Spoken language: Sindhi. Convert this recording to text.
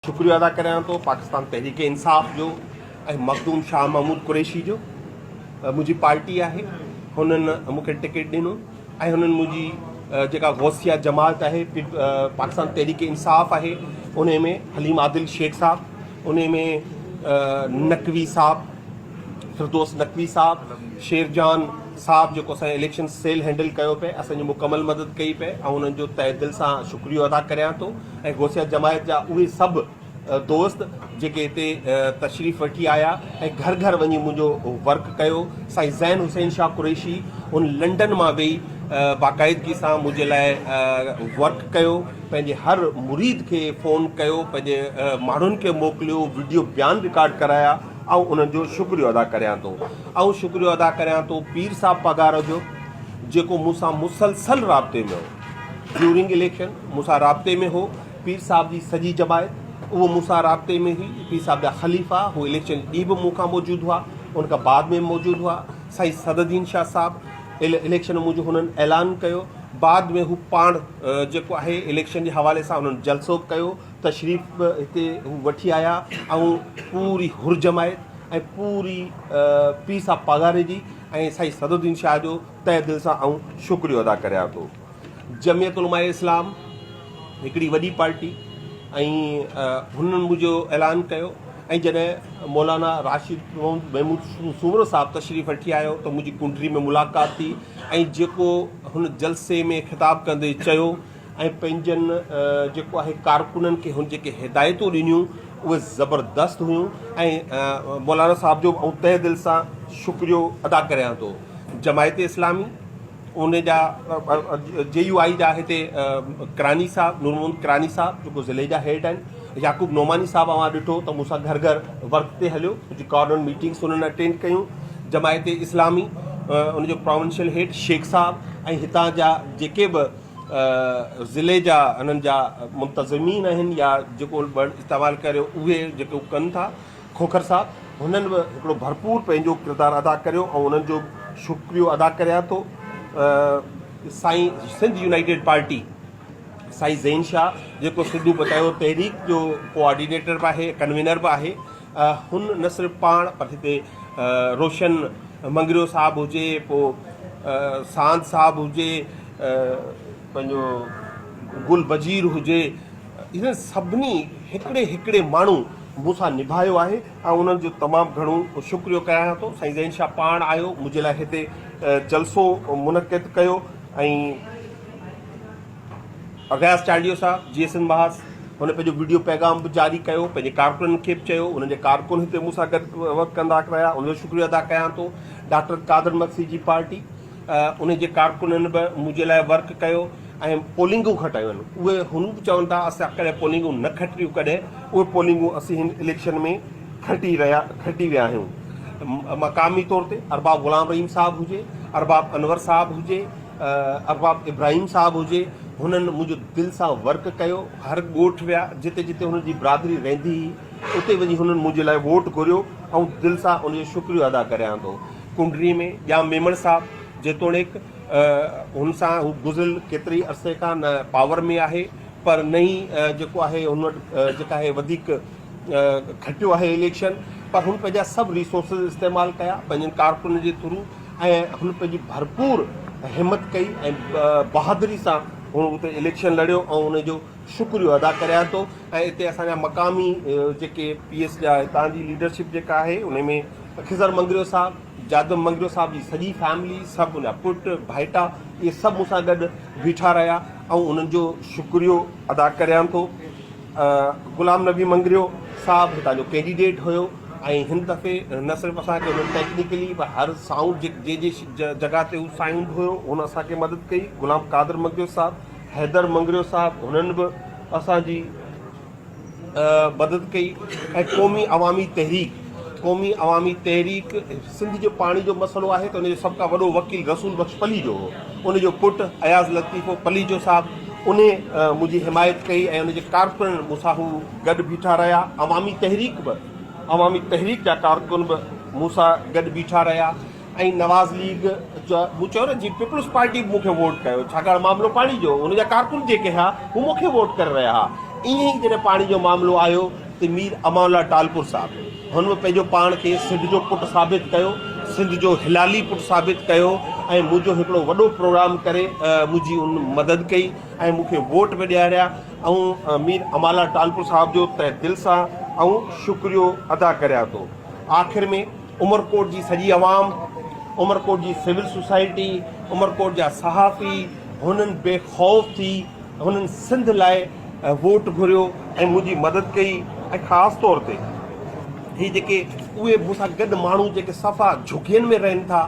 شڪريو ادا ڪريان ٿو پاڪستان تحريڪ انصاف جو ۽ مخدوم شاهه محمود قريشي جو منهنجي پارٽي آهي هنن مون کي ٽڪيٽ ڏنو ۽ هنن منهنجي جيڪا غوثيه جماعت آهي پاڪستان تحريڪ انصاف آهي ان ۾ حليم عادل شيخ صاحب ان ۾ نقوي صاحب فردوس نقوي صاحب، شير جان صاحب جيڪو اسان جو اليڪشن سيل هينڊل ڪيو پئي اسان جي مڪمل مدد ڪئي پئي آئون انهن جو تهه دل سان شڪريو ادا ڪريان ٿو ۽ غوثيه جماعت جا اهي سڀ دوست جيڪي هتي تشريف وٺي آيا ۽ گهر گهر وڃي منهنجو ورڪ ڪيو سائين زين حسين شاهه قريشي ان لنڊن مان ويهي باقاعدگي سان منهنجي لاء ورڪ ڪيو پنهنجي هر مريد کي فون ڪيو پنهنجي ماڻهن کي موڪليو وڊيو بيان رڪارڊ ڪرايا آئون انهن جو شڪريو ادا ڪريان ٿو. آئون شڪريو ادا ڪريان ٿو پير صاحب پگهار جو جيڪو مون سان مسلسل رابطي ۾ هو. ڊيورنگ اليڪشن مون سان رابطي ۾ هو. پير صاحب جي سڄي جماعت اهو مون سان رابطي ۾ هئي. پير صاحب جا خليفا هو اليڪشن ڏينهن به مون کان موجود هئا. ان کان بعد ۾ به موجود هئا. سائين صدرالدين شاهه صاحب اليڪشن منهنجو هنن اعلان ڪيو. بعد ۾ هو پاڻ جيڪو آهي اليڪشن جي حوالي سان انهن جلسو به ڪيو. تشريف به هتي هو وٺي آيا ۽ پوري حر جماعت ۽ پوري پير صاحب پاڳاري جي ۽ سائين صدرالدين شاهه جو تهه دل سان آئون شڪريو ادا ڪريان ٿو. جمعيت علماء اسلام هڪڙي وڏي پارٽي ۽ هنن منهنجو اعلان ڪيو ۽ جڏهن مولانا راشد محمود سومرو صاحب تشريف وٺي آيو ته منهنجي ڪنڊري ۾ ملاقات ٿي ۽ جيڪو هن جلسي ۾ خطاب ڪندي چيو ۽ پنهنجن جيڪو آهي ڪارڪنن کي هن جيڪي هدايتون ڏنيون اهي زبردست هيون ۽ مولانا صاحب جو آئون تهه دل سان شڪريو ادا ڪريان ٿو جماعت اسلامي ان جا جي يو آئي جا هتي ڪراني صاحب نور محمد ڪراني صاحب جيڪو ضلعي جا هيڊ آهن يعقوب نعماني صاحب اوهان ڏٺو ته مون سان گهر گهر ورڪ تي هليو ڪجهه ڪارنر ميٽنگس انهن اٽينڊ ڪيون جماعت اسلامي ان جو پراونشل هيڊ شيخ صاحب ۽ هتان جا جيڪي به ضلعي جا انهن جا منتظمين آهن يا جيڪو ورڊ استعمال ڪريو اهي جيڪو ڪن ٿا کوکر صاحب هنن به هڪڙو ڀرپور پنهنجو ڪردار ادا ڪريو ۽ انهن جو شڪريو ادا ڪريان ٿو سائين سنڌ يونائيٽيڊ پارٽي سائين زين شاهه جيڪو سنڌو بچايو تحريڪ جو ڪوآرڊينيٽر به آهي ڪنوينر به آهي هن نه صرف پاڻ پر هتي روشن مڱريو صاحب هجي پوء ساند صاحب هجي پنهنجو گل بجير هجي انهن سڀني هڪڙي هڪڙي ماڻهو مون سان نڀايو آهي ۽ انهن جو تمام گهڻو شڪريو ڪريان ٿو سائين زين شاهه پاڻ آيو منهنجي لاء هتي جلسو منعقد ڪيو ۽ اغياس چانڊيو صاحب جي ايس اين محاذ هن پنهنجو وڊيو پيغام به جاري ڪيو پنهنجي ڪارڪنن کي به چيو انهن جي ڪارڪن هتي مون سان گڏ ورڪ ڪندا رهيا ان جو شڪريو ادا ڪيان ٿو ڊاڪٽر قادر مگسي جي پارٽي ان جي ڪارڪنن به منهنجي لاء ورڪ ڪيو ۽ پولنگون کٽايون آهن اهي هن به چون ٿا اسان ڪڏهن پولنگون نه کٽيون ڪڏهن اهي پولنگون اسين هن اليڪشن ۾ کٽي رهيا کٽي ويا آهيون مقامي طور تي ارباب غلام رحيم صاحب هجي ارباب انور صاحب هجي ارباب ابراهيم صاحب هجي هنن منهنجو دل سان ورڪ ڪيو هر ڳوٺ ويا جتي جتي هنن جي برادري رهندي هئي اتي وڃي هنن منهنجي لاء ووٽ گهريو آئون دل سان ان جو شڪريو ادا ڪريان ٿو ڪنڊري ۾ ڄام ميمڻ صاحب جيتوڻيڪ هن سان هو گذريل ڪيتري عرصي کان نه پاور ۾ آهي پر نه ئي جيڪو آهي هن وٽ جيڪا آهي وڌيڪ کٽيو آهي اليڪشن پر هن پنهنجا سڀ ريسورسز استعمال ڪيا پنهنجن ڪارڪنن جي ٿرو ۽ هن پنهنجي ڀرپور همت ڪئي ۽ بهادري سان هن اتي اليڪشن لڙيو ۽ ان جو شڪريو ادا ڪريان ٿو ۽ اتي اسان جا مقامي جيڪي پي ايس جا هتان جي ليڊرشپ جيڪا آهي ان ۾ خضر مڱريو صاحب جادم مڱريو صاحب جي سڄي فيملي سڀ ان جا پٽ ڀائيٽا اهي سڀ مون سان گڏ بيٺا رهيا ۽ انهن جو شڪريو ادا ڪريان ٿو. غلام نبي مڱريو صاحب هتان جو ڪينڊيڊيٽ هيو ۽ هن دفعي نه صرف اسان کي هن ٽيڪنيڪلي پر هر سائونڊ جي جي جڳهه تي هو سائونڊ هيو هن اسان کي مدد ڪئي غلام قادر مڱريو صاحب حيدر مڱريو صاحب هنن به اسان جي مدد ڪئي ۽ قومي عوامي تحريڪ قومي عوامي تحريڪ سنڌ جو پاڻي جو مسئلو آهي ته ان جو سڀ کان وڏو وڪيل رسول بخش پليجو هو ان جو پٽ اياز لطيف هو پليجو صاحب ان منهنجي حمايت ڪئي ۽ ان جي ڪارڪنن مون سان هو گڏ بيٺا رهيا عوامي تحريڪ به عوامي تحريڪ جا ڪارڪن به مون سان گڏ بيٺا رهيا ۽ نواز ليگ جا مون چيو نه جي پيپلز پارٽي به مون کي ووٽ ڪيو ڇاڪاڻ معاملو پاڻي جو هو ان جا ڪارڪن جيڪي هئا هو مون کي ووٽ ڪري رهيا هئا. ائين ئي جڏهن پاڻي جو معاملو آيو ته مير امان الله ٽالپر صاحب هن به پنهنجو پاڻ کي سنڌ جو پٽ ثابت ڪيو، سنڌ جو هلالي پٽ ثابت ڪيو ۽ منهنجو هڪڙو وڏو پروگرام ڪري منهنجي ان مدد ڪئي ۽ مون کي ووٽ به ڏياريا. آئون مير امان الله ٽالپر صاحب جو تهه دل سان آئون شڪريو ادا ڪريان ٿو. آخر ۾ عمرڪوٽ جي سڄي عوام، عمرڪوٽ جي سول سوسائٽي، عمرڪوٽ جا صحافي هنن بي خوف ٿي هنن سنڌ لاء ووٽ گهريو ۽ منهنجي مدد ڪئي ۽ خاص طور تي هي جيڪي اهي مون سان گڏ ماڻهو جيڪي صفا جهڳين ۾ رهن ٿا.